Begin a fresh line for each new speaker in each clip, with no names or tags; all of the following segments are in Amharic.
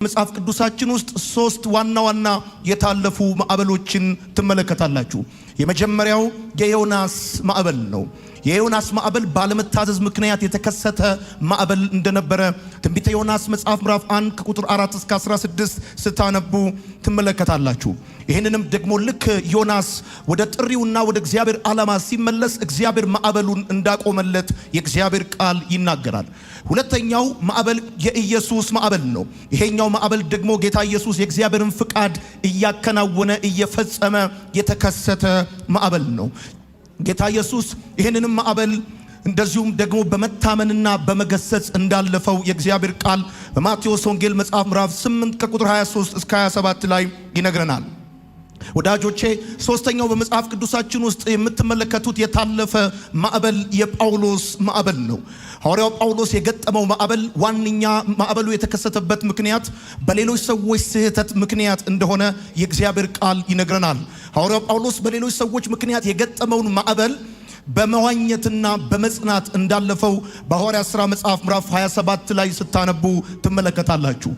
መጽሐፍ ቅዱሳችን ውስጥ ሶስት ዋና ዋና የታለፉ ማዕበሎችን ትመለከታላችሁ። የመጀመሪያው የዮናስ ማዕበል ነው። የዮናስ ማዕበል ባለመታዘዝ ምክንያት የተከሰተ ማዕበል እንደነበረ ትንቢተ ዮናስ መጽሐፍ ምዕራፍ 1 ከቁጥር 4 እስከ 16 ስታነቡ ትመለከታላችሁ። ይህንንም ደግሞ ልክ ዮናስ ወደ ጥሪውና ወደ እግዚአብሔር ዓላማ ሲመለስ እግዚአብሔር ማዕበሉን እንዳቆመለት የእግዚአብሔር ቃል ይናገራል። ሁለተኛው ማዕበል የኢየሱስ ማዕበል ነው። ይሄኛው ማዕበል ደግሞ ጌታ ኢየሱስ የእግዚአብሔርን ፍቃድ እያከናወነ እየፈጸመ የተከሰተ ማዕበል ነው። ጌታ ኢየሱስ ይህንንም ማዕበል እንደዚሁም ደግሞ በመታመንና በመገሰጽ እንዳለፈው የእግዚአብሔር ቃል በማቴዎስ ወንጌል መጽሐፍ ምዕራፍ 8 ከቁጥር 23 እስከ 27 ላይ ይነግረናል። ወዳጆቼ፣ ሶስተኛው በመጽሐፍ ቅዱሳችን ውስጥ የምትመለከቱት የታለፈ ማዕበል የጳውሎስ ማዕበል ነው። ሐዋርያው ጳውሎስ የገጠመው ማዕበል ዋነኛ ማዕበሉ የተከሰተበት ምክንያት በሌሎች ሰዎች ስህተት ምክንያት እንደሆነ የእግዚአብሔር ቃል ይነግረናል። ሐዋርያው ጳውሎስ በሌሎች ሰዎች ምክንያት የገጠመውን ማዕበል በመዋኘትና በመጽናት እንዳለፈው በሐዋርያት ሥራ መጽሐፍ ምዕራፍ 27 ላይ ስታነቡ ትመለከታላችሁ።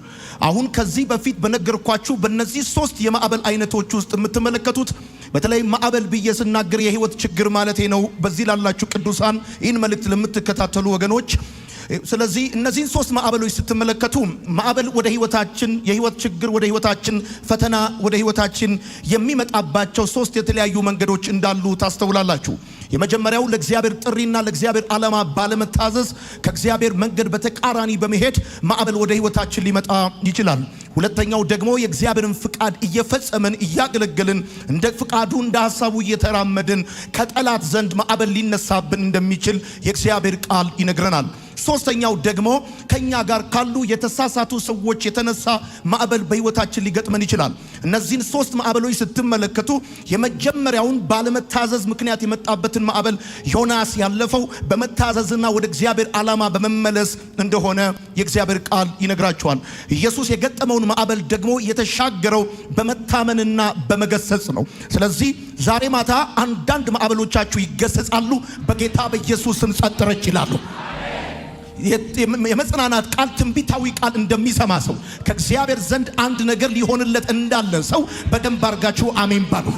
አሁን ከዚህ በፊት በነገርኳችሁ በእነዚህ ሶስት የማዕበል አይነቶች ውስጥ የምትመለከቱት፣ በተለይ ማዕበል ብዬ ስናገር የህይወት ችግር ማለቴ ነው። በዚህ ላላችሁ ቅዱሳን፣ ይህን መልእክት ለምትከታተሉ ወገኖች፣ ስለዚህ እነዚህን ሶስት ማዕበሎች ስትመለከቱ ማዕበል ወደ ህይወታችን፣ የህይወት ችግር ወደ ህይወታችን፣ ፈተና ወደ ህይወታችን የሚመጣባቸው ሶስት የተለያዩ መንገዶች እንዳሉ ታስተውላላችሁ። የመጀመሪያው ለእግዚአብሔር ጥሪና ለእግዚአብሔር ዓላማ ባለመታዘዝ ከእግዚአብሔር መንገድ በተቃራኒ በመሄድ ማዕበል ወደ ህይወታችን ሊመጣ ይችላል። ሁለተኛው ደግሞ የእግዚአብሔርን ፍቃድ እየፈጸምን፣ እያገለገልን፣ እንደ ፍቃዱ እንደ ሀሳቡ እየተራመድን ከጠላት ዘንድ ማዕበል ሊነሳብን እንደሚችል የእግዚአብሔር ቃል ይነግረናል። ሶስተኛው ደግሞ ከኛ ጋር ካሉ የተሳሳቱ ሰዎች የተነሳ ማዕበል በህይወታችን ሊገጥመን ይችላል። እነዚህን ሶስት ማዕበሎች ስትመለከቱ የመጀመሪያውን ባለመታዘዝ ምክንያት የመጣበትን ማዕበል ዮናስ ያለፈው በመታዘዝና ወደ እግዚአብሔር ዓላማ በመመለስ እንደሆነ የእግዚአብሔር ቃል ይነግራችኋል። ኢየሱስ የገጠመውን ማዕበል ደግሞ የተሻገረው በመታመንና በመገሰጽ ነው። ስለዚህ ዛሬ ማታ አንዳንድ ማዕበሎቻችሁ ይገሰጻሉ፣ በጌታ በኢየሱስ ስም ጸጥ ረጭ ይላሉ። የመጽናናት ቃል፣ ትንቢታዊ ቃል እንደሚሰማ ሰው፣ ከእግዚአብሔር ዘንድ አንድ ነገር ሊሆንለት እንዳለ ሰው በደንብ አድርጋችሁ አሜን በሉ።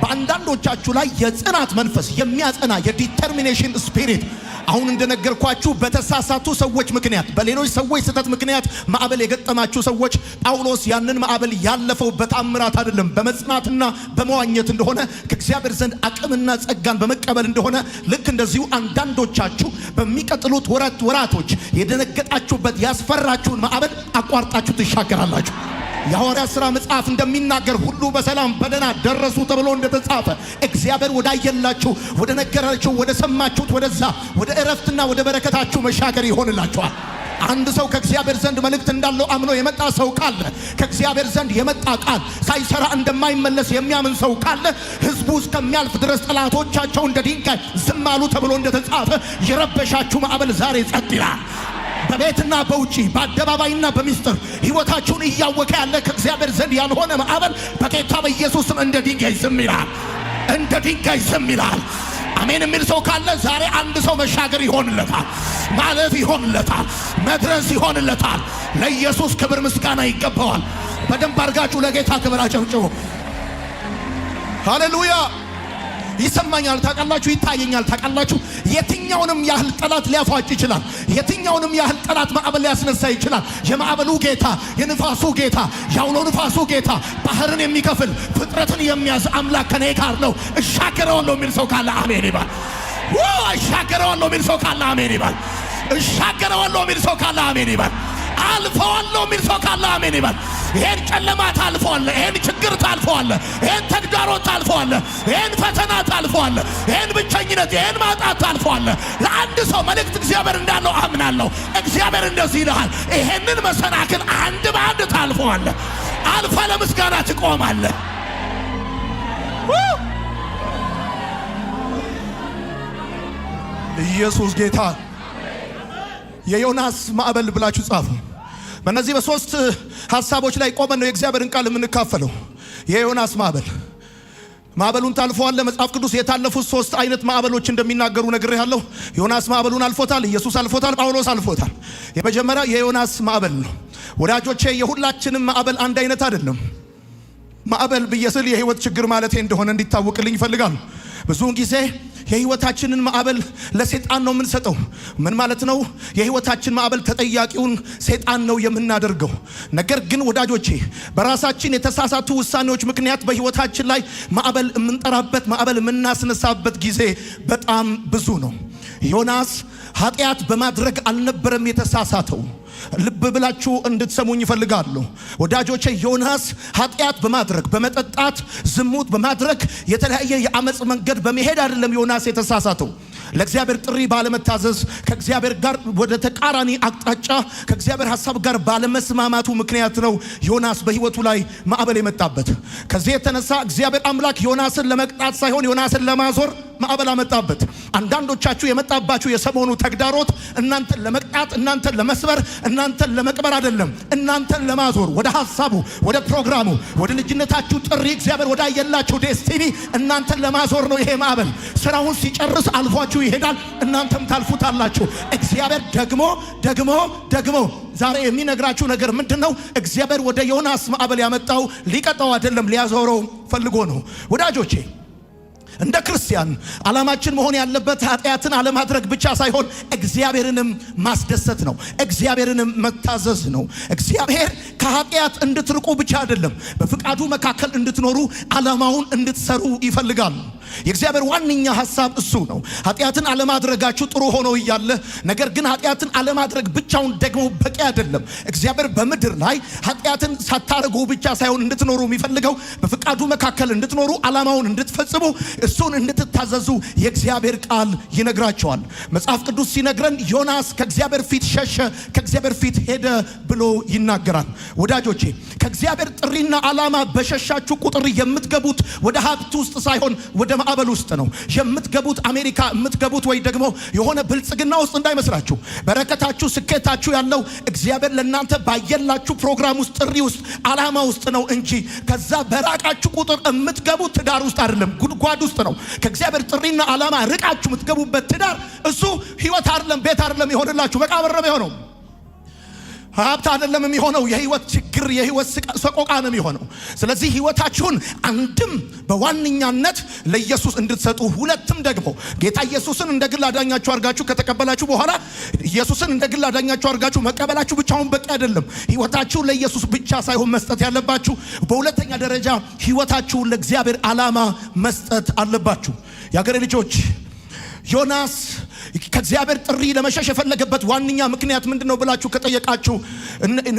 በአንዳንዶቻችሁ ላይ የጽናት መንፈስ፣ የሚያጸና የ determination spirit፣ አሁን እንደነገርኳችሁ በተሳሳቱ ሰዎች ምክንያት፣ በሌሎች ሰዎች ስህተት ምክንያት ማዕበል የገጠማችሁ ሰዎች፣ ጳውሎስ ያንን ማዕበል ያለፈው በታምራት አይደለም፣ በመጽናትና በመዋኘት እንደሆነ፣ ከእግዚአብሔር ዘንድ አቅምና ጸጋን በመቀበል እንደሆነ፣ ልክ እንደዚሁ አንዳንዶቻችሁ በሚቀጥሉት ወራቶች የደነገጣችሁበት ያስፈራችሁን ማዕበል አቋርጣችሁ ትሻገራላችሁ። የሐዋርያት ሥራ መጽሐፍ እንደሚናገር ሁሉ በሰላም በደህና ደረሱ ተብሎ እንደተጻፈ እግዚአብሔር ወዳየላችሁ፣ ወደ ነገራችሁ፣ ወደ ሰማችሁት ወደዛ ወደ እረፍትና ወደ በረከታችሁ መሻገር ይሆንላችኋል። አንድ ሰው ከእግዚአብሔር ዘንድ መልእክት እንዳለው አምኖ የመጣ ሰው ካለ፣ ከእግዚአብሔር ዘንድ የመጣ ቃል ሳይሰራ እንደማይመለስ የሚያምን ሰው ካለ፣ ሕዝቡ እስከሚያልፍ ድረስ ጠላቶቻቸው እንደ ድንጋይ ዝም አሉ ተብሎ እንደተጻፈ የረበሻችሁ ማዕበል ዛሬ ጸጥ ይላል። በቤትና በውጪ፣ በአደባባይና በሚስጥር ሕይወታችሁን እያወከ ያለ ከእግዚአብሔር ዘንድ ያልሆነ ማዕበል በጌታ በኢየሱስ ስም እንደ ድንጋይ ዝም ይላል። እንደ ድንጋይ ዝም ይላል። አሜን የሚል ሰው ካለ ዛሬ አንድ ሰው መሻገር ይሆንለታል፣ ማለፍ ይሆንለታል፣ መድረስ ይሆንለታል። ለኢየሱስ ክብር ምስጋና ይገባዋል። በደንብ አድርጋችሁ ለጌታ ክብር አጨብጭቡ። ሃሌሉያ። ይሰማኛል፣ ታውቃላችሁ፣ ይታየኛል፣ ታውቃላችሁ። የትኛውንም ያህል ጠላት ሊያፏጭ ይችላል። የትኛውንም ያህል ጠላት ማዕበል ሊያስነሳ ይችላል። የማዕበሉ ጌታ፣ የንፋሱ ጌታ፣ የአውሎ ንፋሱ ጌታ፣ ባህርን የሚከፍል፣ ፍጥረትን የሚያዝ አምላክ ከኔ ጋር ነው፣ እሻገረዋለሁ የሚል ሰው ካለ አሜን ይበል። እሻገረዋለሁ የሚል ሰው ካለ አሜን ይበል። እሻገረዋለሁ የሚል ሰው ካለ አሜን ይበል። አልፈዋለሁ የሚል ሰው ካለ አሜን ይበል። ይሄን ጨለማ ታልፈዋለህ። ይሄን ችግር ታልፈዋለህ። ይሄን ተግዳሮት ታልፈዋለህ። ይሄን ፈተና ታልፈዋለህ። ይሄን ብቸኝነት፣ ይሄን ማጣት ታልፈዋለህ። ለአንድ ሰው መልእክት እግዚአብሔር እንዳለው አምናለሁ። እግዚአብሔር እንደዚህ ይልሃል፣ ይሄንን መሰናክል አንድ በአንድ ታልፈዋለህ። አልፈህ ለምስጋና ትቆማለህ። ኢየሱስ ጌታ። የዮናስ ማዕበል ብላችሁ ጻፉ። በእነዚህ በሶስት ሀሳቦች ላይ ቆመን ነው የእግዚአብሔርን ቃል የምንካፈለው። የዮናስ ማዕበል፣ ማዕበሉን ታልፈዋለህ። መጽሐፍ ቅዱስ የታለፉት ሶስት አይነት ማዕበሎች እንደሚናገሩ ነግሬሃለሁ። ዮናስ ማዕበሉን አልፎታል፣ ኢየሱስ አልፎታል፣ ጳውሎስ አልፎታል። የመጀመሪያ የዮናስ ማዕበል ነው። ወዳጆቼ የሁላችንም ማዕበል አንድ አይነት አይደለም። ማዕበል ብዬ ስል የህይወት ችግር ማለቴ እንደሆነ እንዲታወቅልኝ እፈልጋለሁ። ብዙውን ጊዜ የህይወታችንን ማዕበል ለሴጣን ነው የምንሰጠው። ምን ማለት ነው? የህይወታችን ማዕበል ተጠያቂውን ሴጣን ነው የምናደርገው። ነገር ግን ወዳጆቼ በራሳችን የተሳሳቱ ውሳኔዎች ምክንያት በህይወታችን ላይ ማዕበል የምንጠራበት፣ ማዕበል የምናስነሳበት ጊዜ በጣም ብዙ ነው። ዮናስ ኃጢአት በማድረግ አልነበረም የተሳሳተው። ልብ ብላችሁ እንድትሰሙኝ እፈልጋለሁ ወዳጆቼ። ዮናስ ኃጢአት በማድረግ፣ በመጠጣት፣ ዝሙት በማድረግ፣ የተለያየ የአመፅ መንገድ በመሄድ አይደለም ዮናስ የተሳሳተው። ለእግዚአብሔር ጥሪ ባለመታዘዝ፣ ከእግዚአብሔር ጋር ወደ ተቃራኒ አቅጣጫ ከእግዚአብሔር ሐሳብ ጋር ባለመስማማቱ ምክንያት ነው ዮናስ በህይወቱ ላይ ማዕበል የመጣበት። ከዚህ የተነሳ እግዚአብሔር አምላክ ዮናስን ለመቅጣት ሳይሆን ዮናስን ለማዞር ማዕበል አመጣበት። አንዳንዶቻችሁ የመጣባችሁ የሰሞኑ ተግዳሮት እናንተን ለመቅጣት፣ እናንተን ለመስበር፣ እናንተን ለመቅበር አይደለም፣ እናንተን ለማዞር ወደ ሐሳቡ፣ ወደ ፕሮግራሙ፣ ወደ ልጅነታችሁ ጥሪ፣ እግዚአብሔር ወዳየላችሁ destiny እናንተን ለማዞር ነው። ይሄ ማዕበል ስራውን ሲጨርስ አልፏችሁ ይሄዳል፣ እናንተም ታልፉታላችሁ። እግዚአብሔር ደግሞ ደግሞ ደግሞ ዛሬ የሚነግራችሁ ነገር ምንድን ነው? እግዚአብሔር ወደ ዮናስ ማዕበል ያመጣው ሊቀጣው አይደለም፣ ሊያዞረው ፈልጎ ነው። ወዳጆቼ፣ እንደ ክርስቲያን ዓላማችን መሆን ያለበት ኃጢአትን አለማድረግ ብቻ ሳይሆን እግዚአብሔርንም ማስደሰት ነው። እግዚአብሔርንም መታዘዝ ነው። እግዚአብሔር ከኃጢአት እንድትርቁ ብቻ አይደለም፣ በፍቃዱ መካከል እንድትኖሩ፣ ዓላማውን እንድትሰሩ ይፈልጋል። የእግዚአብሔር ዋነኛ ሐሳብ እሱ ነው። ኃጢአትን አለማድረጋችሁ ጥሩ ሆኖ እያለ፣ ነገር ግን ኃጢአትን አለማድረግ ብቻውን ደግሞ በቂ አይደለም። እግዚአብሔር በምድር ላይ ኃጢአትን ሳታደርጉ ብቻ ሳይሆን እንድትኖሩ የሚፈልገው በፍቃዱ መካከል እንድትኖሩ፣ ዓላማውን እንድትፈጽሙ፣ እሱን እንድትታዘዙ የእግዚአብሔር ቃል ይነግራችኋል። መጽሐፍ ቅዱስ ሲነግረን ዮናስ ከእግዚአብሔር ፊት ሸሸ፣ ከእግዚአብሔር ፊት ሄደ ብሎ ይናገራል። ወዳጆቼ፣ ከእግዚአብሔር ጥሪና ዓላማ በሸሻችሁ ቁጥር የምትገቡት ወደ ሀብት ውስጥ ሳይሆን ወደ ማዕበል ውስጥ ነው የምትገቡት። አሜሪካ የምትገቡት ወይ ደግሞ የሆነ ብልጽግና ውስጥ እንዳይመስላችሁ። በረከታችሁ፣ ስኬታችሁ ያለው እግዚአብሔር ለእናንተ ባየላችሁ ፕሮግራም ውስጥ፣ ጥሪ ውስጥ፣ ዓላማ ውስጥ ነው እንጂ ከዛ በራቃችሁ ቁጥር የምትገቡት ትዳር ውስጥ አይደለም፣ ጉድጓድ ውስጥ ነው። ከእግዚአብሔር ጥሪና ዓላማ ርቃችሁ የምትገቡበት ትዳር እሱ ህይወት አይደለም፣ ቤት አይደለም ይሆንላችሁ፣ መቃብር ነው የሚሆነው። ሀብት አይደለም የሚሆነው፣ የህይወት ችግር፣ የህይወት ሰቆቃ ነው የሚሆነው። ስለዚህ ህይወታችሁን አንድም በዋነኛነት ለኢየሱስ እንድትሰጡ፣ ሁለትም ደግሞ ጌታ ኢየሱስን እንደ ግል አዳኛችሁ አድርጋችሁ ከተቀበላችሁ በኋላ፣ ኢየሱስን እንደ ግል አዳኛችሁ አድርጋችሁ መቀበላችሁ ብቻውን በቂ አይደለም። ህይወታችሁን ለኢየሱስ ብቻ ሳይሆን መስጠት ያለባችሁ፣ በሁለተኛ ደረጃ ህይወታችሁን ለእግዚአብሔር ዓላማ መስጠት አለባችሁ። የአገሬ ልጆች፣ ዮናስ ከእግዚአብሔር ጥሪ ለመሸሽ የፈለገበት ዋነኛ ምክንያት ምንድን ነው ብላችሁ ከጠየቃችሁ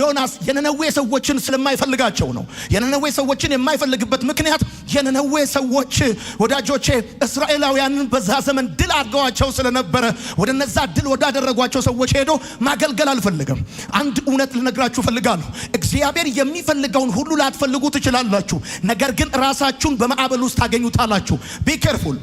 ዮናስ የነነዌ ሰዎችን ስለማይፈልጋቸው ነው። የነነዌ ሰዎችን የማይፈልግበት ምክንያት የነነዌ ሰዎች፣ ወዳጆቼ፣ እስራኤላውያንን በዛ ዘመን ድል አድርገዋቸው ስለነበረ ወደ እነዛ ድል ወዳደረጓቸው ሰዎች ሄዶ ማገልገል አልፈለገም። አንድ እውነት ልነግራችሁ እፈልጋለሁ። እግዚአብሔር የሚፈልገውን ሁሉ ላትፈልጉ ትችላላችሁ። ነገር ግን ራሳችሁን በማዕበል ውስጥ ታገኙታላችሁ። Be careful።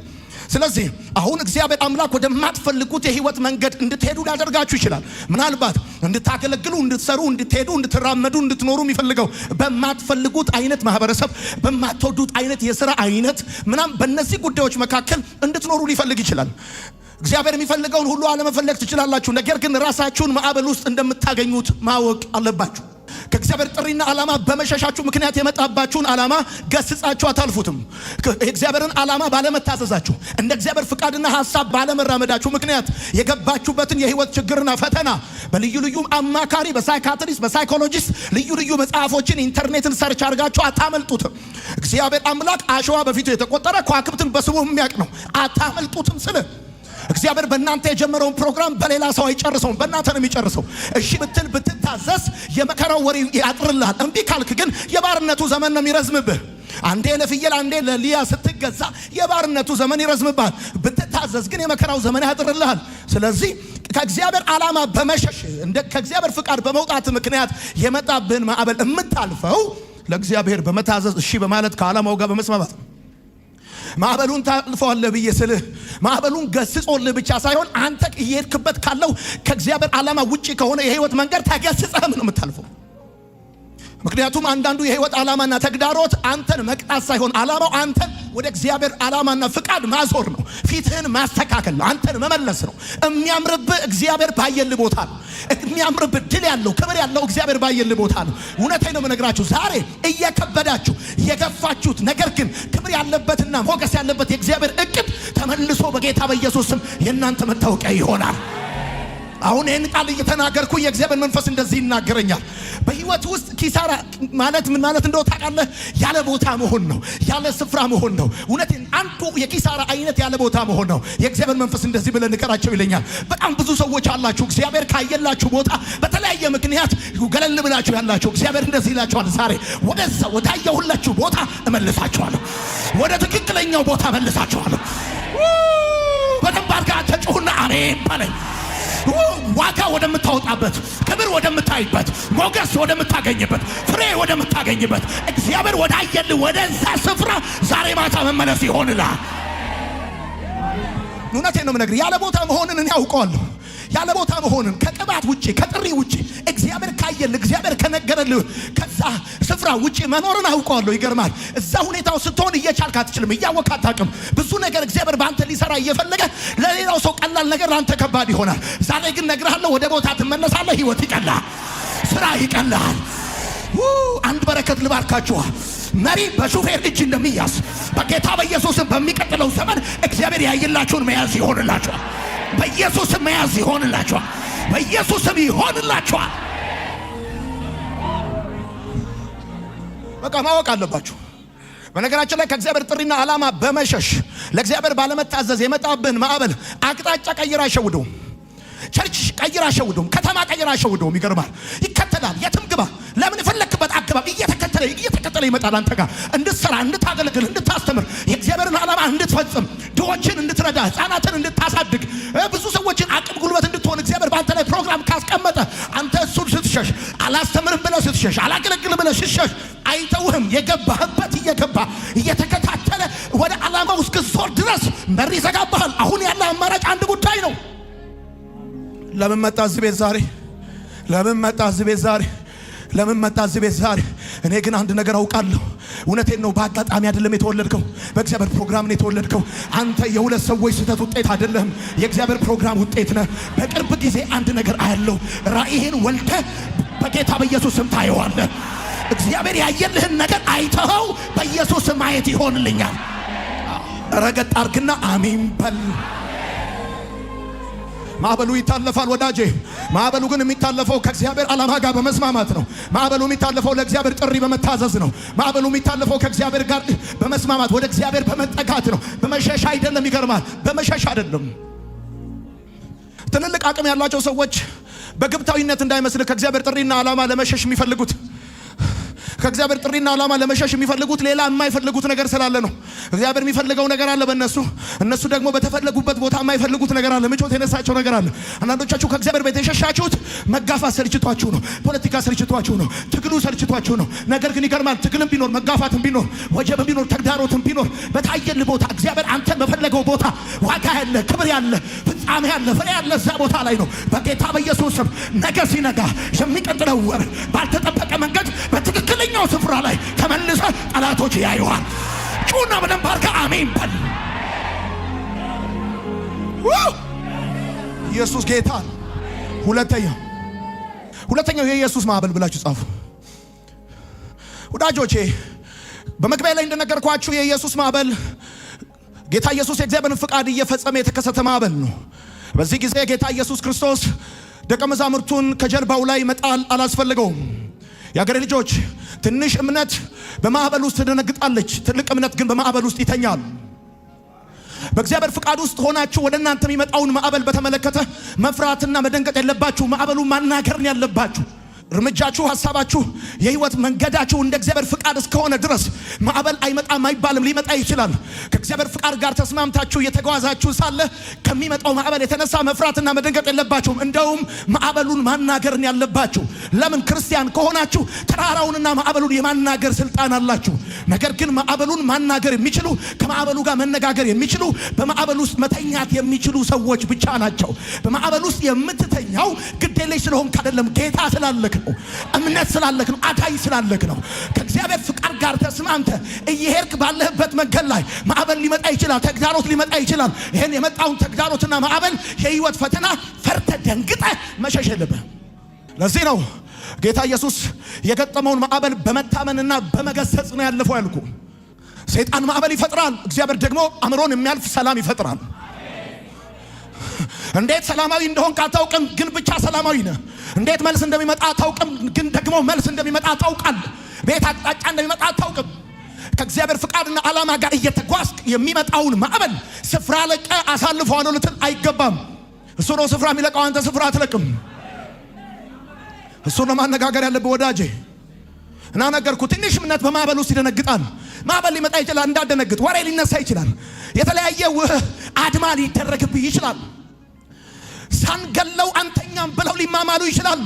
ስለዚህ አሁን እግዚአብሔር አምላክ ወደማትፈልጉት የህይወት መንገድ እንድትሄዱ ሊያደርጋችሁ ይችላል። ምናልባት እንድታገለግሉ፣ እንድትሰሩ፣ እንድትሄዱ፣ እንድትራመዱ፣ እንድትኖሩ የሚፈልገው በማትፈልጉት አይነት ማህበረሰብ፣ በማትወዱት አይነት የስራ አይነት ምናም በእነዚህ ጉዳዮች መካከል እንድትኖሩ ሊፈልግ ይችላል። እግዚአብሔር የሚፈልገውን ሁሉ አለመፈለግ ትችላላችሁ። ነገር ግን ራሳችሁን ማዕበል ውስጥ እንደምታገኙት ማወቅ አለባችሁ። ከእግዚአብሔር ጥሪና ዓላማ በመሸሻችሁ ምክንያት የመጣባችሁን ዓላማ ገስጻችሁ አታልፉትም። የእግዚአብሔርን ዓላማ ባለመታዘዛችሁ፣ እንደ እግዚአብሔር ፍቃድና ሀሳብ ባለመራመዳችሁ ምክንያት የገባችሁበትን የህይወት ችግርና ፈተና በልዩ ልዩ አማካሪ፣ በ psychiatrist፣ በ psychologist፣ ልዩ ልዩ መጽሐፎችን፣ ኢንተርኔትን search አድርጋችሁ አታመልጡትም። እግዚአብሔር አምላክ አሸዋ በፊቱ የተቆጠረ፣ ከዋክብትን በስሙ የሚያውቅ ነው። አታመልጡትም ስል እግዚአብሔር በእናንተ የጀመረውን ፕሮግራም በሌላ ሰው አይጨርሰውም፣ በእናንተ ነው የሚጨርሰው። እሺ ብትል፣ ብትታዘዝ የመከራው ወር ያጥርልሃል። እምቢ ካልክ ግን የባርነቱ ዘመን ነው የሚረዝምብህ። አንዴ ለፍየል አንዴ ለሊያ ስትገዛ የባርነቱ ዘመን ይረዝምብሃል። ብትታዘዝ ግን የመከራው ዘመን ያጥርልሃል። ስለዚህ ከእግዚአብሔር ዓላማ በመሸሽ፣ እንደ ከእግዚአብሔር ፍቃድ በመውጣት ምክንያት የመጣብህን ማዕበል የምታልፈው ለእግዚአብሔር በመታዘዝ፣ እሺ በማለት፣ ከዓላማው ጋር በመስማማት። ማዕበሉን ታልፈዋለህ ብዬ ስልህ ማዕበሉን ገስጾልህ ብቻ ሳይሆን አንተ እየሄድክበት ካለው ከእግዚአብሔር ዓላማ ውጭ ከሆነ የህይወት መንገድ ተገስጸህም ነው የምታልፈው። ምክንያቱም አንዳንዱ የህይወት ዓላማና ተግዳሮት አንተን መቅጣት ሳይሆን ዓላማው አንተን ወደ እግዚአብሔር ዓላማና ፍቃድ ማዞር ነው። ፊትህን ማስተካከል ነው። አንተን መመለስ ነው። የሚያምርብህ እግዚአብሔር ባየልህ ቦታ ነው። የሚያምርብህ ድል ያለው ክብር ያለው እግዚአብሔር ባየልህ ቦታ ነው። እውነቴን ነው የምነግራችሁ። ዛሬ እየከበዳችሁ የገፋችሁት ነገር ግን ክብር ያለበትና ሞገስ ያለበት የእግዚአብሔር እቅድ ተመልሶ በጌታ በኢየሱስ ስም የእናንተ መታወቂያ ይሆናል። አሁን ይህን ቃል እየተናገርኩ የእግዚአብሔር መንፈስ እንደዚህ ይናገረኛል። በህይወት ውስጥ ኪሳራ ማለት ምን ማለት እንደው ታውቃለህ? ያለ ቦታ መሆን ነው። ያለ ስፍራ መሆን ነው። እውነቴን አንዱ የኪሳራ አይነት ያለ ቦታ መሆን ነው። የእግዚአብሔር መንፈስ እንደዚህ ብለህ ንገራቸው ይለኛል። በጣም ብዙ ሰዎች አላችሁ፣ እግዚአብሔር ካየላችሁ ቦታ በተለያየ ምክንያት ገለል ብላችሁ ያላችሁ፣ እግዚአብሔር እንደዚህ ይላችኋል፣ ዛሬ ወደዛ ወዳየሁላችሁ ቦታ እመልሳችኋለሁ። ወደ ትክክለኛው ቦታ እመልሳችኋለሁ። በደንብ አድርጋ ተጩሁና አሜን በለኝ። ዋጋ ወደምታወጣበት፣ ክብር ወደምታይበት፣ ሞገስ ወደምታገኝበት፣ ፍሬ ወደምታገኝበት፣ እግዚአብሔር ወዳየልህ ወደዛ ስፍራ ዛሬ ማታ መመለስ ይሆንልሃል። እውነቴን ነው የምነግርህ። ያለ ቦታ መሆንን እኔ አውቀዋለሁ። ያለ ቦታ መሆንን ከቅባት ውጭ ከጥሪ ውጭ እግዚአብሔር ካየልህ እግዚአብሔር ከነገረልህ ከዛ ስፍራ ውጭ መኖርን አውቀዋለሁ። ይገርማል። እዛ ሁኔታው ስትሆን እየቻልክ አትችልም፣ እያወቅህ አታውቅም። ብዙ ነገር እግዚአብሔር በአንተ ሊሰራ እየፈለገ ለሌላው ሰው ቀላል ነገር ለአንተ ከባድ ይሆናል። ዛሬ ግን እነግርሃለሁ፣ ወደ ቦታ ትመለሳለህ። ህይወት ይቀልሃል፣ ስራ ይቀልሃል። አንድ በረከት ልባርካችኋል። መሪ በሹፌር እጅ እንደሚያዝ በጌታ በኢየሱስም በሚቀጥለው ዘመን እግዚአብሔር ያየላችሁን መያዝ ይሆንላችኋል። በኢየሱስም መያዝ ይሆንላችኋል። በኢየሱስም ይሆንላችኋል። በቃ ማወቅ አለባችሁ። በነገራችን ላይ ከእግዚአብሔር ጥሪና ዓላማ በመሸሽ ለእግዚአብሔር ባለመታዘዝ የመጣብህን ማዕበል አቅጣጫ ቀይር አይሸውደውም። Church ቀይር አይሸውደውም። ከተማ ቀይር አይሸውደውም። ይገርማል። ይከተላል። የትም ግባ፣ ለምን የፈለክበት አገባብ እየተከተለ እየተከተለ ይመጣል። አንተ ጋር እንድትሰራ፣ እንድታገለግል፣ እንድታስተምር፣ የእግዚአብሔርን ዓላማ እንድትፈጽም፣ ድሆችን እንድትረዳ፣ ሕፃናትን እንድታሳድግ፣ ብዙ ሰዎችን አቅም ጉልበት እንድትሆን እግዚአብሔር በአንተ ላይ ፕሮግራም ካስቀመጠ አንተ እሱን ስትሸሽ፣ አላስተምርም ብለህ ስትሸሽ፣ አላገለግልም ብለህ ስትሸሽ አይተውህም። የገባህበት እየገባ እየተከታተለ ወደ ዓላማው እስክትዞር ድረስ በር ይዘጋብሃል። አሁን ያለ አማራጭ አንድ ጉዳይ ነው። ለምን መጣ እዚህ ቤት ዛሬ? ለምን መጣ እዚህ ቤት ዛሬ? ለምን መጣ እዚህ ቤት ዛሬ? እኔ ግን አንድ ነገር አውቃለሁ። እውነቴን ነው። በአጋጣሚ አይደለም የተወለድከው፣ በእግዚአብሔር ፕሮግራም ነው የተወለድከው። አንተ የሁለት ሰዎች ስህተት ውጤት አይደለህም፣ የእግዚአብሔር ፕሮግራም ውጤት ነህ። በቅርብ ጊዜ አንድ ነገር አያለሁ። ራእይህን ወልደህ በጌታ በኢየሱስ ስም ታየዋለህ። እግዚአብሔር ያየልህን ነገር አይተኸው በኢየሱስ ስም ማየት ይሆንልኛል። ረገጥ አርግና አሜን በል። ማዕበሉ ይታለፋል ወዳጄ። ማዕበሉ ግን የሚታለፈው ከእግዚአብሔር ዓላማ ጋር በመስማማት ነው። ማዕበሉ የሚታለፈው ለእግዚአብሔር ጥሪ በመታዘዝ ነው። ማዕበሉ የሚታለፈው ከእግዚአብሔር ጋር በመስማማት ወደ እግዚአብሔር በመጠጋት ነው። በመሸሽ አይደለም። ይገርማል። በመሸሽ አይደለም። ትልልቅ አቅም ያላቸው ሰዎች በግብታዊነት እንዳይመስል ከእግዚአብሔር ጥሪና ዓላማ ለመሸሽ የሚፈልጉት ከእግዚአብሔር ጥሪና ዓላማ ለመሸሽ የሚፈልጉት ሌላ የማይፈልጉት ነገር ስላለ ነው። እግዚአብሔር የሚፈልገው ነገር አለ በእነሱ፣ እነሱ ደግሞ በተፈለጉበት ቦታ የማይፈልጉት ነገር አለ። ምቾት የነሳቸው ነገር አለ። አንዳንዶቻችሁ ከእግዚአብሔር ቤት የሸሻችሁት መጋፋት ሰልችቷችሁ ነው። ፖለቲካ ሰልችቷችሁ ነው። ትግሉ ሰልችቷችሁ ነው። ነገር ግን ይገርማል። ትግልም ቢኖር መጋፋትም ቢኖር ወጀብም ቢኖር ተግዳሮትም ቢኖር በታየል ቦታ እግዚአብሔር አንተ በፈለገው ቦታ ዋጋ ያለ ክብር ያለ ፍጻሜ ያለ ፍሬ ያለ እዛ ቦታ ላይ ነው። በጌታ በኢየሱስ ስም ነገ ሲነጋ የሚቀጥለው ወር ባልተጠበቀ መንገድ በትክክለኛው ስፍራ ላይ ተመልሰ ጠላቶች ያዩሃል። ጩና በደንብ አድርገህ አሜን በል። ኢየሱስ ጌታ። ሁለተኛው የኢየሱስ ማዕበል ብላችሁ ጻፉ ወዳጆቼ። በመግቢያ ላይ እንደነገርኳችሁ የኢየሱስ ማዕበል ጌታ ኢየሱስ የእግዚአብሔርን ፍቃድ እየፈጸመ የተከሰተ ማዕበል ነው። በዚህ ጊዜ ጌታ ኢየሱስ ክርስቶስ ደቀ መዛሙርቱን ከጀልባው ላይ መጣል አላስፈልገውም። የአገሬ ልጆች፣ ትንሽ እምነት በማዕበል ውስጥ ትደነግጣለች፣ ትልቅ እምነት ግን በማዕበል ውስጥ ይተኛል። በእግዚአብሔር ፍቃድ ውስጥ ሆናችሁ ወደ እናንተ የሚመጣውን ማዕበል በተመለከተ መፍራትና መደንገጥ የለባችሁ። ማዕበሉ ማናገርን ያለባችሁ። እርምጃችሁ፣ ሀሳባችሁ፣ የህይወት መንገዳችሁ እንደ እግዚአብሔር ፍቃድ እስከሆነ ድረስ ማዕበል አይመጣም አይባልም፣ ሊመጣ ይችላል። ከእግዚአብሔር ፍቃድ ጋር ተስማምታችሁ እየተጓዛችሁ ሳለ ከሚመጣው ማዕበል የተነሳ መፍራትና መደንገጥ የለባችሁም። እንደውም ማዕበሉን ማናገርን ያለባችሁ። ለምን? ክርስቲያን ከሆናችሁ ተራራውንና ማዕበሉን የማናገር ስልጣን አላችሁ። ነገር ግን ማዕበሉን ማናገር የሚችሉ፣ ከማዕበሉ ጋር መነጋገር የሚችሉ፣ በማዕበል ውስጥ መተኛት የሚችሉ ሰዎች ብቻ ናቸው። በማዕበል ውስጥ የምትተኛው ግዴለሽ ስለሆንክ አይደለም፣ ጌታ ስላለክ። ነው። እምነት ስላለክ ነው። አዳኝ ስላለክ ነው። ከእግዚአብሔር ፍቃድ ጋር ተስማምተህ እየሄድክ ባለህበት መንገድ ላይ ማዕበል ሊመጣ ይችላል። ተግዳሮት ሊመጣ ይችላል። ይሄን የመጣውን ተግዳሮትና ማዕበል የህይወት ፈተና ፈርተህ ደንግጠህ መሸሽ የለብህም። ለዚህ ነው ጌታ ኢየሱስ የገጠመውን ማዕበል በመታመንና በመገሰጽ ነው ያለፈው ያልኩ። ሰይጣን ማዕበል ይፈጥራል፣ እግዚአብሔር ደግሞ አእምሮን የሚያልፍ ሰላም ይፈጥራል። እንዴት ሰላማዊ እንደሆንክ አታውቅም፣ ግን ብቻ ሰላማዊ ነህ። እንዴት መልስ እንደሚመጣ አታውቅም፣ ግን ደግሞ መልስ እንደሚመጣ ታውቃለህ። ቤት አቅጣጫ እንደሚመጣ አታውቅም። ከእግዚአብሔር ፍቃድና ዓላማ ጋር እየተጓዝክ የሚመጣውን ማዕበል ስፍራ ለቀህ አሳልፈዋለሁ ልትል አይገባም። እሱ ነው ስፍራ የሚለቀው፣ አንተ ስፍራ አትለቅም። እሱ ነው ማነጋገር ያለብህ ወዳጄ። እና ነገርኩ፣ ትንሽ እምነት በማዕበል ውስጥ ይደነግጣል። ማዕበል ሊመጣ ይችላል፣ እንዳደነግጥ። ወሬ ሊነሳ ይችላል። የተለያየ አድማ ሊደረግብህ ይችላል። ሳንገለው አንተኛም ብለው ሊማማሉ ይችላሉ።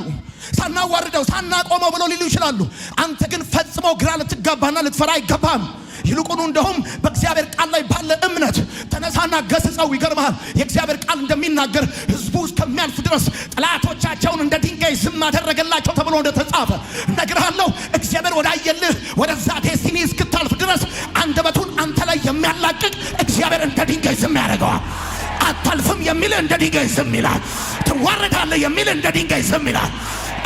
ሳናዋርደው ሳናቆመው ብለው ሊሉ ይችላሉ። አንተ ግን ፈጽሞ ግራ ልትጋባና ልትፈራ አይገባም። ይልቁኑ እንደውም በእግዚአብሔር ቃል ላይ ባለ እምነት ተነሳና ገስጸው። ይገርምሃል፣ የእግዚአብሔር ቃል እንደሚናገር ሕዝቡ እስከሚያልፍ ድረስ ጠላቶቻቸውን እንደ ድንጋይ ዝም አደረገላቸው ተብሎ እንደተጻፈ እነግርሃለሁ። እግዚአብሔር ወዳየልህ ወደዛ destiny እስክታልፍ ድረስ አንደበቱን አንተ ላይ የሚያላቅቅ እግዚአብሔር እንደ ድንጋይ ዝም ያደርገዋል። አታልፍም የሚል እንደ ድንጋይ ዝም ይላል። ትዋረዳለህ የሚል እንደ ድንጋይ ዝም ይላል።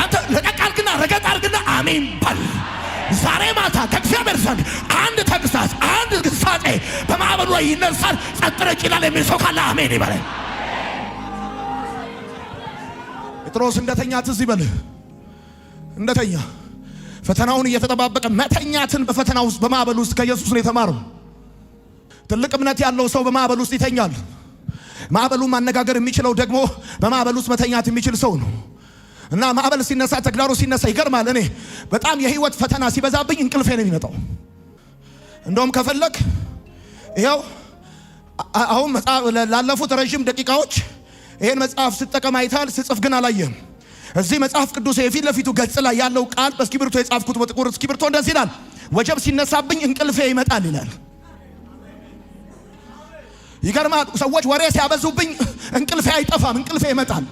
አንተ ለቀቅ አድርግና ረገጥ አድርግና አሜን በል። ዛሬ ማታ ከእግዚአብሔር ዘንድ አንድ ተግሳጽ፣ አንድ ግሳጼ በማዕበሉ ላይ ይነሳል፣ ጸጥ ረጭ ይላል የሚል ሰው ካለ አሜን ይበል። ጴጥሮስ እንደተኛ ትዝ ይበልህ። እንደተኛ ፈተናውን እየተጠባበቀ መተኛትን በፈተና ውስጥ በማዕበል ውስጥ ከኢየሱስ ነው የተማረው። ትልቅ እምነት ያለው ሰው በማዕበል ውስጥ ይተኛል። ማዕበሉን ማነጋገር የሚችለው ደግሞ በማዕበል ውስጥ መተኛት የሚችል ሰው ነው። እና ማዕበል ሲነሳ፣ ተግዳሮት ሲነሳ ይገርማል። እኔ በጣም የህይወት ፈተና ሲበዛብኝ እንቅልፌ ነው የሚመጣው። እንደውም ከፈለክ ይኸው አሁን ላለፉት ረዥም ደቂቃዎች ይሄን መጽሐፍ ስጠቀም አይተሃል፣ ስጽፍ ግን አላየህም። እዚህ መጽሐፍ ቅዱስ የፊት ለፊቱ ገጽ ላይ ያለው ቃል በእስክሪብቶ የጻፍኩት በጥቁር እስክሪብቶ እንደዚህ ይላል፣ ወጀብ ሲነሳብኝ እንቅልፌ ይመጣል ይላል። ይገርማል። ሰዎች ወሬ ሲያበዙብኝ እንቅልፌ አይጠፋም፣ እንቅልፌ ይመጣል።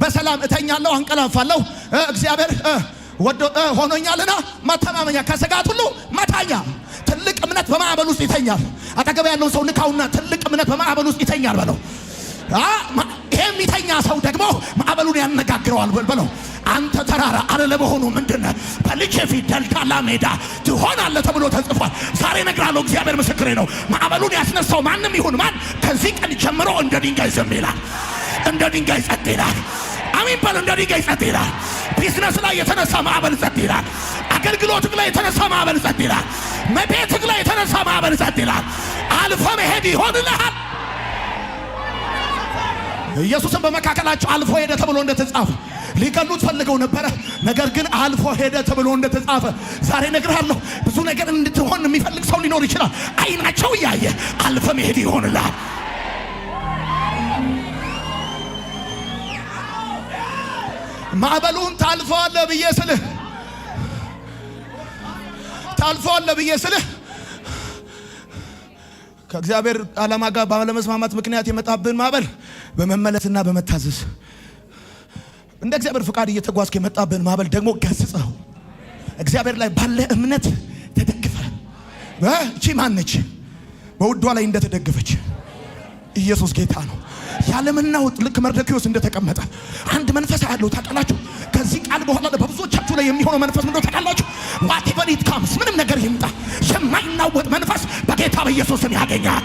በሰላም እተኛለሁ፣ አንቀላፋለሁ። እግዚአብሔር ወዶ ሆኖኛልና መተማመኛ ከስጋት ሁሉ መዳኛ። ትልቅ እምነት በማዕበል ውስጥ ይተኛል። አጠገብ ያለውን ሰው ንካውና ትልቅ እምነት በማዕበል ውስጥ ይተኛል በለው። ይሄ የሚተኛ ሰው ደግሞ ማዕበሉን ያነጋግረዋል በለው። አንተ ተራራ አለ ለመሆኑ ምንድነህ? በልጄ ፊት ደልዳላ ሜዳ ትሆናለህ ተብሎ ተጽፏል። ዛሬ እነግርሃለሁ፣ እግዚአብሔር ምስክሬ ነው። ማዕበሉን ያስነሳው ማንም ይሁን ማን ከዚህ ቀን ጀምሮ እንደ ድንጋይ ዝም ይላል፣ እንደ ድንጋይ ጸጥ ይላል። አሜን በል። እንደ ድንጋይ ጸጥ ይላል። ቢዝነስ ላይ የተነሳ ማዕበል ጸጥ ይላል። አገልግሎትህ ላይ የተነሳ ማዕበል ጸጥ ይላል። ቤትህ ላይ የተነሳ ማዕበል ጸጥ ይላል። አልፈ መሄድ ይሆንልሃል። ኢየሱስም በመካከላቸው አልፎ ሄደ ተብሎ እንደተጻፈ ሊገሉት ፈልገው ነበረ። ነገር ግን አልፎ ሄደ ተብሎ እንደተጻፈ ዛሬ እነግርሃለሁ፣ ብዙ ነገር እንድትሆን የሚፈልግ ሰው ሊኖር ይችላል። አይናቸው እያየ አልፈ መሄድ ይሆንልሃል። ማዕበሉን ታልፈዋለህ ብዬ ስልህ ታልፈዋለህ ብዬ ስልህ ከእግዚአብሔር ዓላማ ጋር ባለመስማማት ምክንያት የመጣብን ማዕበል በመመለስና በመታዘዝ እንደ እግዚአብሔር ፍቃድ እየተጓዝክ የመጣብን ማዕበል ደግሞ ገስጸው እግዚአብሔር ላይ ባለ እምነት ተደግፈ። እቺ ማነች? በውዷ ላይ እንደተደገፈች ኢየሱስ ጌታ ነው። ያለመናወጥ ልክ መርዶክዮስ እንደተቀመጠ አንድ መንፈስ አያለው። ታውቃላችሁ። ከዚህ ቃል በኋላ በብዙዎቻችሁ ላይ የሚሆነው መንፈስ ምንድነው ታውቃላችሁ? Whatever it comes፣ ምንም ነገር ይምጣ የማይናወጥ መንፈስ በጌታ በኢየሱስ ስም ያገኛል።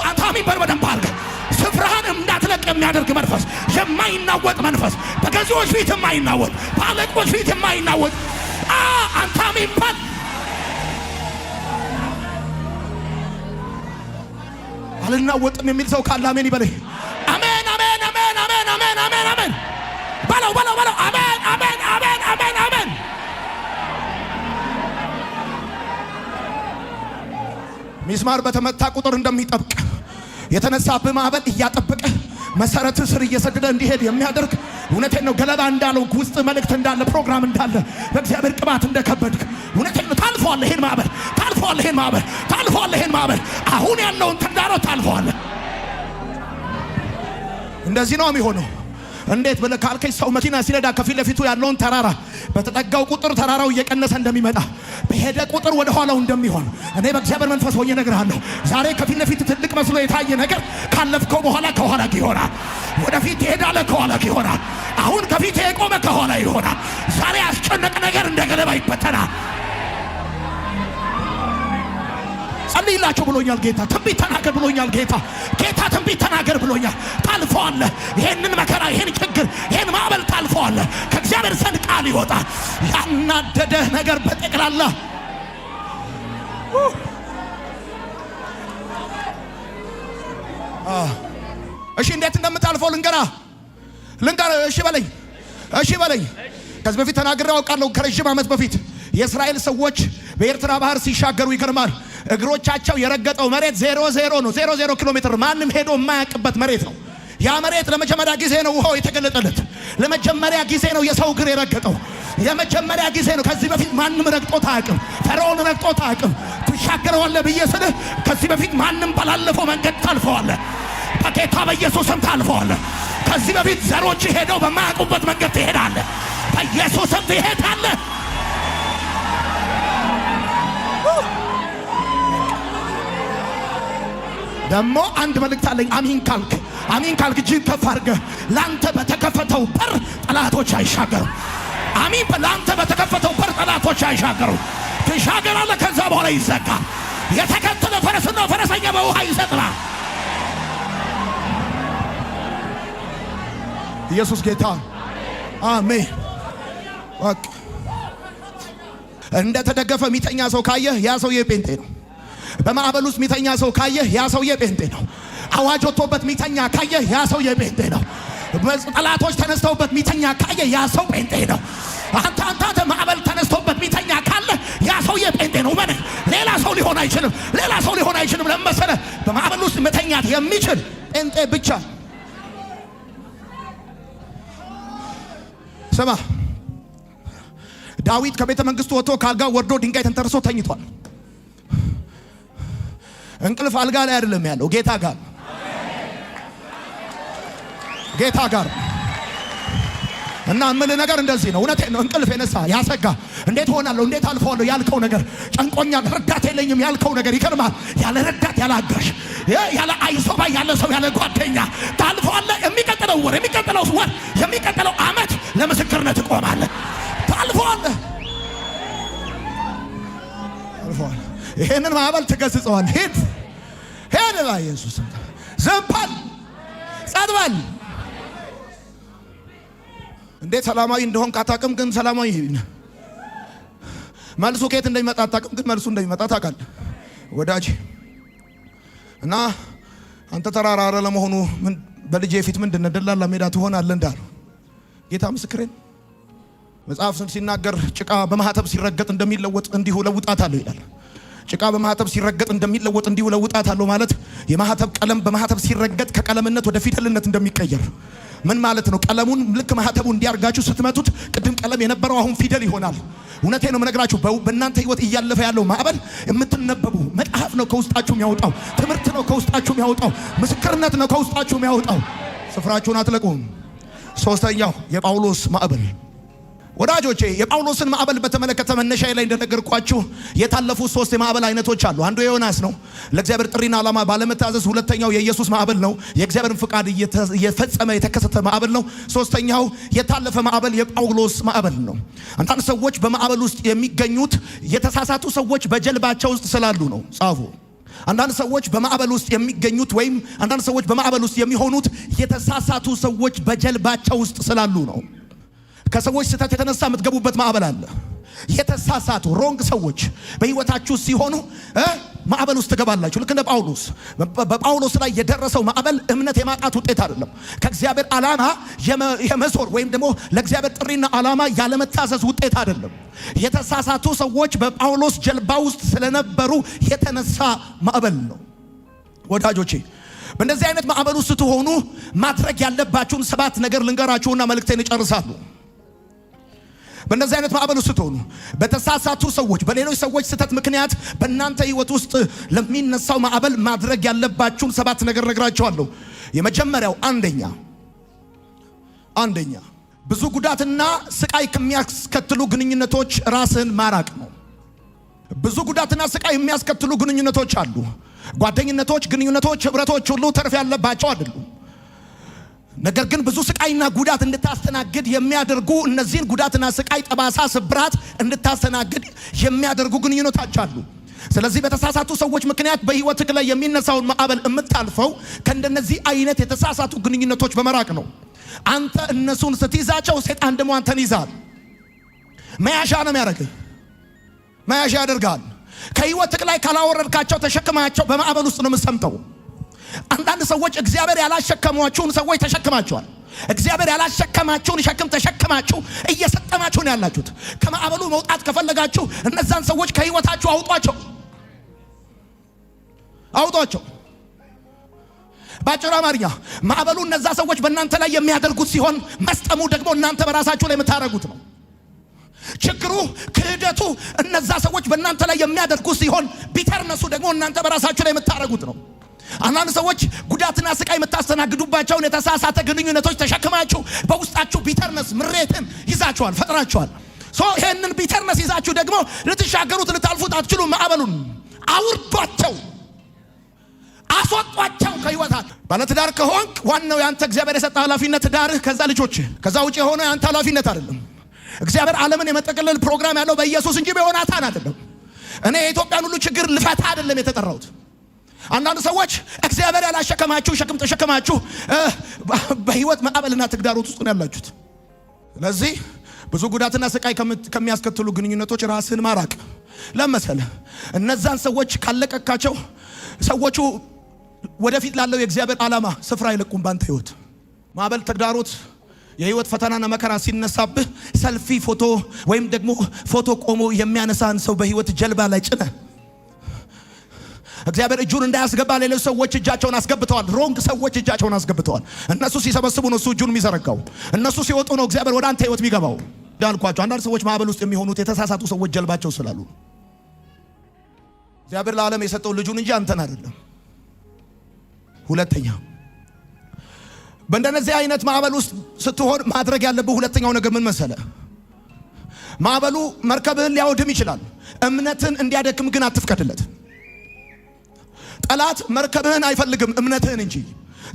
አንተ አሜን በል በደንብ አድርገህ። ስፍራህን እንዳትለቅ የሚያደርግ መንፈስ፣ የማይናወጥ መንፈስ፣ በገዢዎች ፊት የማይናወጥ፣ በአለቆች ፊት የማይናወጥ፣ አንተ አሜን በል። አልናወጥም የሚል ሰው ካለ አሜን ይበለኝ። አሜን አሜን አሜን አሜን አሜን አሜን አሜን በለው በለው በለው፣ አሜን አሜን አሜን አሜን አሜን። ሚስማር በተመታ ቁጥር እንደሚጠብቅ የተነሳብህ ማዕበል እያጠበቀ መሰረት ስር እየሰደደ እንዲሄድ የሚያደርግ፣ እውነቴን ነው። ገለባ እንዳለው ውስጥ መልእክት እንዳለ፣ ፕሮግራም እንዳለ፣ በእግዚአብሔር ቅባት እንደከበድክ እውነቴን ነው። ታልፈዋለህ፣ ይሄን ማዕበል ታልፈዋለህ፣ ይሄን ማዕበል ታልፈዋለህ፣ ይሄን ማዕበል፣ አሁን ያለውን ተግዳሮት ታልፈዋለህ። እንደዚህ ነው የሚሆነው። እንዴት ብለህ ካልከኝ ሰው መኪና ሲነዳ ከፊት ለፊቱ ያለውን ተራራ በተጠጋው ቁጥር ተራራው እየቀነሰ እንደሚመጣ፣ በሄደ ቁጥር ወደ ኋላው እንደሚሆን እኔ በእግዚአብሔር መንፈስ ሆኜ እነግርሃለሁ። ዛሬ ከፊት ለፊት ትልቅ መስሎ የታየ ነገር ካለፍከው በኋላ ከኋላ ይሆናል። ወደፊት ትሄዳለህ፣ ከኋላ ይሆናል። አሁን ከፊት የቆመ ከኋላ ይሆናል። ዛሬ ያስጨነቀ ነገር እንደ ገለባ ይበተናል። ጸልይላቸው ብሎኛል ጌታ። ትንቢት ተናገር ብሎኛል ጌታ። ጌታ ትንቢት ተናገር ብሎኛል። ታልፈዋለህ። ይሄንን መከራ፣ ይሄን ችግር፣ ይሄን ማዕበል ታልፈዋለህ። ከእግዚአብሔር ዘንድ ቃል ይወጣል። ያናደደህ ነገር በጠቅላላ እሺ፣ እንዴት እንደምታልፈው ልንገራ ልንገር። እሺ በለኝ፣ እሺ በለኝ። ከዚህ በፊት ተናግሬ አውቃለሁ። ከረዥም ዓመት በፊት የእስራኤል ሰዎች በኤርትራ ባህር ሲሻገሩ ይገርማል። እግሮቻቸው የረገጠው መሬት 00 ነው። 00 ኪሎ ሜትር ማንም ሄዶ የማያውቅበት መሬት ነው። ያ መሬት ለመጀመሪያ ጊዜ ነው ውሃው የተገለጠለት። ለመጀመሪያ ጊዜ ነው የሰው እግር የረገጠው። የመጀመሪያ ጊዜ ነው። ከዚህ በፊት ማንም ረግጦት አያውቅም። ፈርዖን ረግጦት አያውቅም። ትሻገረዋለህ ብዬ ስልህ ከዚህ በፊት ማንም ባላለፈው መንገድ ታልፈዋለህ። በጌታ በኢየሱስም ታልፈዋለህ። ከዚህ በፊት ዘሮች ሄደው በማያውቁበት መንገድ ትሄዳለህ። በኢየሱስም ትሄዳለህ። ደግሞ አንድ መልእክት አለኝ። አሚን ካልክ፣ አሚን ካልክ እጅህን ከፍ አድርገህ ለአንተ በተከፈተው በር ጠላቶች አይሻገሩም። አሚን። ለአንተ በተከፈተው በር ጠላቶች አይሻገሩም። ትሻገራለህ። ከዛ በኋላ ይዘጋል። የተከተለ ፈረስና ፈረሰኛ በውሃ ይሰጥማል። ኢየሱስ ጌታ። አሜን። በቃ እንደ ተደገፈ ሚተኛ ሰው ካየህ ያ ሰውዬ ጴንጤ ነው። በማዕበል ውስጥ ሚተኛ ሰው ካየህ ያ ሰውዬ ጴንጤ ነው። አዋጅ ወጥቶበት ሚተኛ ካየህ ያ ሰውዬ ጴንጤ ነው። ጠላቶች ተነስተውበት ሚተኛ ካየህ ያ ሰው ጴንጤ ነው። አንተ አንተ አንተ ማዕበል ተነስቶበት ሚተኛ ካለ ያ ሰውዬ ጴንጤ ነው። መነ ሌላ ሰው ሊሆን አይችልም። ሌላ ሰው ሊሆን አይችልም። ለመሰለ በማዕበል ውስጥ መተኛት የሚችል ጴንጤ ብቻ። ስማ፣ ዳዊት ከቤተ መንግስቱ ወጥቶ ከአልጋ ወርዶ ድንጋይ ተንተርሶ ተኝቷል። እንቅልፍ አልጋ ላይ አይደለም ያለው፣ ጌታ ጋር፣ ጌታ ጋር። እና እምልህ ነገር እንደዚህ ነው። እውነቴን ነው። እንቅልፍ የነሳ ያሰጋ፣ እንዴት ሆናለሁ፣ እንዴት አልፈዋለሁ ያልከው ነገር፣ ጨንቆኛል፣ ረዳት የለኝም ያልከው ነገር ይገርማል። ያለ ረዳት፣ ያለ አጋዥ፣ ያለ አይዞህ ባይ፣ ያለ ሰው፣ ያለ ጓደኛ ታልፈዋለህ። የሚቀጥለው ወር፣ የሚቀጥለው ወር፣ የሚቀጥለው ዓመት ለምስክርነት ትቆማለህ። ታልፈዋለህ። ታልፈዋለህ። ይሄንን ማዕበል ትገስጸዋለህ። ሂድ ሄድ፣ በኢየሱስ ዝም በል፣ ጸጥ በል። እንዴት ሰላማዊ እንደሆንክ አታውቅም፣ ግን ሰላማዊ። መልሱ ከየት እንደሚመጣ አታውቅም፣ ግን መልሱ እንደሚመጣ ታውቃለህ ወዳጅ። እና አንተ ተራራ ኧረ ለመሆኑ በልጄ ፊት ምንድን ነህ? ደላላ ሜዳ ትሆናለህ እንዳለው ጌታ ምስክሬን። መጽሐፍ ሲናገር ጭቃ በማህተብ ሲረገጥ እንደሚለወጥ እንዲሁ ለውጣታለሁ ይላል። ጭቃ በማህተብ ሲረገጥ እንደሚለወጥ እንዲሁ ለውጣታለሁ ማለት የማህተብ ቀለም በማህተብ ሲረገጥ ከቀለምነት ወደ ፊደልነት እንደሚቀየር ምን ማለት ነው? ቀለሙን ልክ ማህተቡ እንዲያርጋችሁ ስትመቱት ቅድም ቀለም የነበረው አሁን ፊደል ይሆናል። እውነቴ ነው የምነግራችሁ። በእናንተ ህይወት እያለፈ ያለው ማዕበል የምትነበቡ መጽሐፍ ነው ከውስጣችሁ የሚያወጣው፣ ትምህርት ነው ከውስጣችሁ የሚያወጣው፣ ምስክርነት ነው ከውስጣችሁ የሚያወጣው። ስፍራችሁን አትለቁም። ሶስተኛው የጳውሎስ ማዕበል። ወዳጆቼ፣ የጳውሎስን ማዕበል በተመለከተ መነሻ ላይ እንደነገርኳችሁ የታለፉ ሶስት የማዕበል አይነቶች አሉ። አንዱ የዮናስ ነው፣ ለእግዚአብሔር ጥሪና ዓላማ ባለመታዘዝ። ሁለተኛው የኢየሱስ ማዕበል ነው፣ የእግዚአብሔርን ፍቃድ እየፈጸመ የተከሰተ ማዕበል ነው። ሶስተኛው የታለፈ ማዕበል የጳውሎስ ማዕበል ነው። አንዳንድ ሰዎች በማዕበል ውስጥ የሚገኙት የተሳሳቱ ሰዎች በጀልባቸው ውስጥ ስላሉ ነው። ጻፉ። አንዳንድ ሰዎች በማዕበል ውስጥ የሚገኙት ወይም አንዳንድ ሰዎች በማዕበል ውስጥ የሚሆኑት የተሳሳቱ ሰዎች በጀልባቸው ውስጥ ስላሉ ነው። ከሰዎች ስህተት የተነሳ የምትገቡበት ማዕበል አለ። የተሳሳቱ wrong ሰዎች በህይወታችሁ ሲሆኑ ማዕበል ውስጥ ትገባላችሁ። ልክ እንደ ጳውሎስ። በጳውሎስ ላይ የደረሰው ማዕበል እምነት የማጣት ውጤት አይደለም። ከእግዚአብሔር ዓላማ የመዞር ወይም ደግሞ ለእግዚአብሔር ጥሪና ዓላማ ያለመታዘዝ ውጤት አይደለም። የተሳሳቱ ሰዎች በጳውሎስ ጀልባ ውስጥ ስለነበሩ የተነሳ ማዕበል ነው። ወዳጆቼ፣ በእንደዚህ አይነት ማዕበል ውስጥ ስትሆኑ ማድረግ ያለባችሁን ሰባት ነገር ልንገራችሁና መልእክቴን እጨርሳለሁ። በእንደዚህ አይነት ማዕበል ውስጥ ስትሆኑ በተሳሳቱ ሰዎች፣ በሌሎች ሰዎች ስህተት ምክንያት በእናንተ ህይወት ውስጥ ለሚነሳው ማዕበል ማድረግ ያለባችሁን ሰባት ነገር ነግራችኋለሁ። የመጀመሪያው አንደኛ፣ አንደኛ ብዙ ጉዳትና ስቃይ ከሚያስከትሉ ግንኙነቶች ራስን ማራቅ ነው። ብዙ ጉዳትና ስቃይ የሚያስከትሉ ግንኙነቶች አሉ። ጓደኝነቶች፣ ግንኙነቶች፣ ህብረቶች ሁሉ ተርፍ ያለባቸው አይደሉም። ነገር ግን ብዙ ስቃይና ጉዳት እንድታስተናግድ የሚያደርጉ እነዚህን ጉዳትና ስቃይ፣ ጠባሳ፣ ስብራት እንድታስተናግድ የሚያደርጉ ግንኙነቶች አሉ። ስለዚህ በተሳሳቱ ሰዎች ምክንያት በህይወትህ ላይ የሚነሳውን ማዕበል የምታልፈው ከእንደነዚህ አይነት የተሳሳቱ ግንኙነቶች በመራቅ ነው። አንተ እነሱን ስትይዛቸው ሰይጣን ደግሞ አንተን ይዛል። መያዣ ነው የሚያደርግህ፣ መያዣ ያደርጋል። ከህይወትህ ላይ ካላወረድካቸው ተሸክማቸው በማዕበል ውስጥ ነው የምትሰምጠው። አንዳንድ ሰዎች እግዚአብሔር ያላሸከሟችሁን ሰዎች ተሸክማችኋል። እግዚአብሔር ያላሸከማችሁን ሸክም ተሸክማችሁ እየሰጠማችሁ ነው ያላችሁት። ከማዕበሉ መውጣት ከፈለጋችሁ እነዛን ሰዎች ከህይወታችሁ አውጧቸው፣ አውጧቸው። በአጭሩ አማርኛ ማዕበሉ እነዛ ሰዎች በእናንተ ላይ የሚያደርጉት ሲሆን መስጠሙ ደግሞ እናንተ በራሳችሁ ላይ የምታደርጉት ነው። ችግሩ፣ ክህደቱ እነዛ ሰዎች በእናንተ ላይ የሚያደርጉት ሲሆን bitterness ኡ ደግሞ እናንተ በራሳችሁ ላይ የምታደርጉት ነው። አንዳንድ ሰዎች ጉዳትና ስቃይ የምታስተናግዱባቸውን የተሳሳተ ግንኙነቶች ተሸክማችሁ በውስጣችሁ bitterness ምሬትን ይዛችኋል፣ ፈጥራችኋል። So ይሄንን bitterness ይዛችሁ ደግሞ ልትሻገሩት ልታልፉት አትችሉም። ማዕበሉን አውርዷቸው፣ አስወጧቸው ከህይወታችሁ። ባለትዳር ከሆንክ ዋናው የአንተ እግዚአብሔር የሰጠ ኃላፊነት ትዳርህ፣ ከዛ ልጆችህ፣ ከዛ ውጭ የሆነ የአንተ ኃላፊነት አይደለም። እግዚአብሔር ዓለምን የመጠቅለል ፕሮግራም ያለው በኢየሱስ እንጂ በዮናታን አይደለም። እኔ የኢትዮጵያን ሁሉ ችግር ልፈታ አይደለም የተጠራሁት። አንዳንድ ሰዎች እግዚአብሔር ያላሸከማችሁ ሸክም ተሸክማችሁ በህይወት ማዕበልና ተግዳሮት ውስጥ ነው ያላችሁት። ስለዚህ ብዙ ጉዳትና ስቃይ ከሚያስከትሉ ግንኙነቶች ራስን ማራቅ ለመሰለ እነዛን ሰዎች ካለቀካቸው ሰዎቹ ወደፊት ላለው የእግዚአብሔር ዓላማ ስፍራ አይለቁም ባንተ ህይወት። ማዕበል፣ ተግዳሮት፣ የህይወት ፈተናና መከራ ሲነሳብህ ሰልፊ ፎቶ ወይም ደግሞ ፎቶ ቆሞ የሚያነሳን ሰው በህይወት ጀልባ ላይ ጭነህ እግዚአብሔር እጁን እንዳያስገባ ሌሎች ሰዎች እጃቸውን አስገብተዋል። Wrong ሰዎች እጃቸውን አስገብተዋል። እነሱ ሲሰበስቡ ነው እሱ እጁን የሚዘረጋው። እነሱ ሲወጡ ነው እግዚአብሔር ወደ አንተ ህይወት የሚገባው። እንዳልኳቸው አንዳንድ ሰዎች ማዕበል ውስጥ የሚሆኑት የተሳሳቱ ሰዎች ጀልባቸው ስላሉ እግዚአብሔር ለዓለም የሰጠው ልጁን እንጂ አንተን አይደለም። ሁለተኛ በእንደነዚህ አይነት ማዕበል ውስጥ ስትሆን ማድረግ ያለብህ ሁለተኛው ነገር ምን መሰለ? ማዕበሉ መርከብህን ሊያወድም ይችላል። እምነትን እንዲያደክም ግን አትፍቀድለት። ጠላት መርከብህን አይፈልግም፣ እምነትህን እንጂ።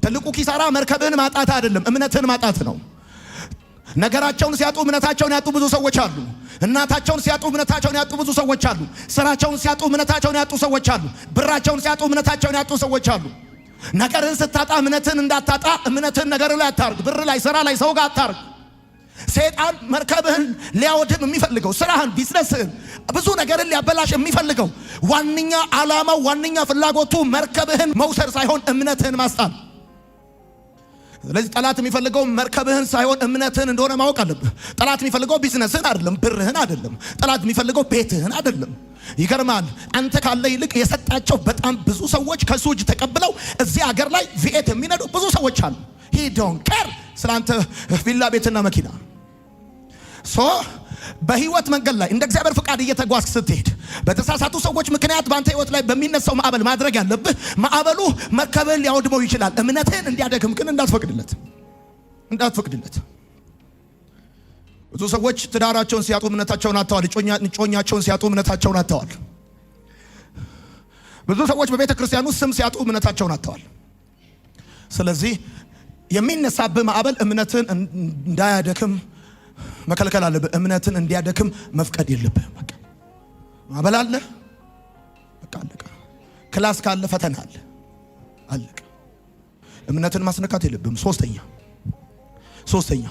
ትልቁ ኪሳራ መርከብህን ማጣት አይደለም፣ እምነትህን ማጣት ነው። ነገራቸውን ሲያጡ እምነታቸውን ያጡ ብዙ ሰዎች አሉ። እናታቸውን ሲያጡ እምነታቸውን ያጡ ብዙ ሰዎች አሉ። ስራቸውን ሲያጡ እምነታቸውን ያጡ ሰዎች አሉ። ብራቸውን ሲያጡ እምነታቸውን ያጡ ሰዎች አሉ። ነገርህን ስታጣ እምነትህን እንዳታጣ እምነትህን ነገር ላይ አታርግ፣ ብር ላይ፣ ስራ ላይ፣ ሰው ጋር አታርግ። ሰይጣን መርከብህን ሊያወድም የሚፈልገው ስራህን፣ ቢዝነስህን፣ ብዙ ነገርን ሊያበላሽ የሚፈልገው ዋነኛ ዓላማው ዋነኛ ፍላጎቱ መርከብህን መውሰድ ሳይሆን እምነትህን ማስጣል። ስለዚህ ጠላት የሚፈልገው መርከብህን ሳይሆን እምነትህን እንደሆነ ማወቅ አለብህ። ጠላት የሚፈልገው ቢዝነስህን አይደለም፣ ብርህን አይደለም። ጠላት የሚፈልገው ቤትህን አይደለም። ይገርማል። አንተ ካለ ይልቅ የሰጣቸው በጣም ብዙ ሰዎች ከሱ እጅ ተቀብለው እዚህ ሀገር ላይ V8 የሚነዱ ብዙ ሰዎች አሉ። He don't care ስለ አንተ ቪላ ቤትና መኪና። So በህይወት መንገድ ላይ እንደ እግዚአብሔር ፍቃድ እየተጓዝክ ስትሄድ በተሳሳቱ ሰዎች ምክንያት በአንተ ህይወት ላይ በሚነሳው ማዕበል ማድረግ ያለብህ ማዕበሉ መርከብህን ሊያወድመው ይችላል። እምነትህን እንዲያደክም ግን እንዳትፈቅድለት እንዳትፈቅድለት። ብዙ ሰዎች ትዳራቸውን ሲያጡ እምነታቸውን አጥተዋል። እጮኛቸውን ሲያጡ እምነታቸውን አጥተዋል። ብዙ ሰዎች በቤተ ክርስቲያን ውስጥ ስም ሲያጡ እምነታቸውን አጥተዋል። ስለዚህ የሚነሳብህ ማዕበል እምነትህን እንዳያደክም መከልከል አለብህ። እምነትን እንዲያደክም መፍቀድ የለብህም። በቃ ማዕበል አለ፣ በቃ አለቀ። Class ካለ ፈተና አለ፣ አለቀ። እምነትን ማስነካት የለብህም። ሶስተኛ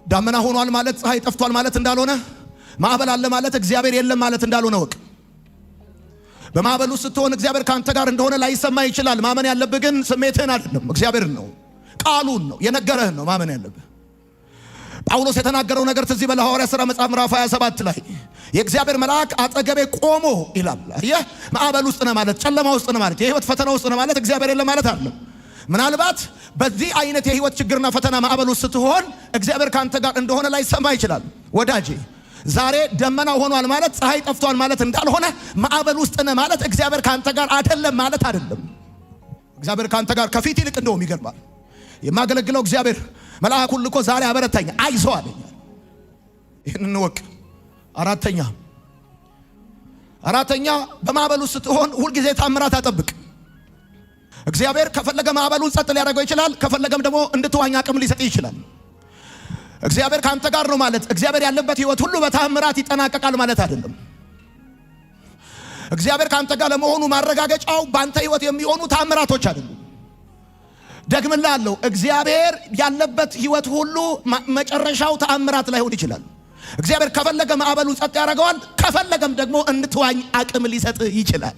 ዳመና ሆኗል ማለት ፀሐይ ጠፍቷል ማለት እንዳልሆነ፣ ማዕበል አለ ማለት እግዚአብሔር የለም ማለት እንዳልሆነ እወቅ። በማዕበሉ ስትሆን እግዚአብሔር ካንተ ጋር እንደሆነ ላይሰማ ይችላል። ማመን ያለብህ ግን ስሜትህን አይደለም፣ እግዚአብሔርን ነው፣ ቃሉን ነው፣ የነገረህን ነው ማመን ያለብህ። ጳውሎስ የተናገረው ነገር ትዝ ይበል። ሐዋርያት ሥራ መጽሐፍ ምዕራፍ 27 ላይ የእግዚአብሔር መልአክ አጠገቤ ቆሞ ይላል። ይህ ማዕበል ውስጥ ነው ማለት፣ ጨለማ ውስጥ ነው ማለት፣ የህይወት ፈተና ውስጥ ነው ማለት እግዚአብሔር የለም ማለት አይደለም። ምናልባት በዚህ አይነት የህይወት ችግርና ፈተና ማዕበል ውስጥ ስትሆን እግዚአብሔር ካንተ ጋር እንደሆነ ላይሰማ ይችላል። ወዳጄ ዛሬ ደመና ሆኗል ማለት ፀሐይ ጠፍቷል ማለት እንዳልሆነ፣ ማዕበል ውስጥ ነህ ማለት እግዚአብሔር ካንተ ጋር አይደለም ማለት አይደለም። እግዚአብሔር ካንተ ጋር ከፊት ይልቅ እንደውም ይገርማል። የማገለግለው እግዚአብሔር መልአኩን ልኮ ዛሬ አበረታኝ፣ አይዞህ አለኝ። ይህንን እንወቅ። አራተኛ በማዕበሉ ስትሆን ሁልጊዜ ታምራት አጠብቅ። እግዚአብሔር ከፈለገ ማዕበሉን ጸጥ ሊያደርገው ይችላል። ከፈለገም ደግሞ እንድትዋኝ አቅም ሊሰጥ ይችላል። እግዚአብሔር ከአንተ ጋር ነው ማለት እግዚአብሔር ያለበት ህይወት ሁሉ በታምራት ይጠናቀቃል ማለት አይደለም። እግዚአብሔር ከአንተ ጋር ለመሆኑ ማረጋገጫው በአንተ ህይወት የሚሆኑ ታምራቶች አይደሉም። ደግምላለሁ፣ እግዚአብሔር ያለበት ህይወት ሁሉ መጨረሻው ተአምራት ላይሆን ይችላል። እግዚአብሔር ከፈለገ ማዕበሉን ጸጥ ያደርገዋል፣ ከፈለገም ደግሞ እንድትዋኝ አቅም ሊሰጥ ይችላል።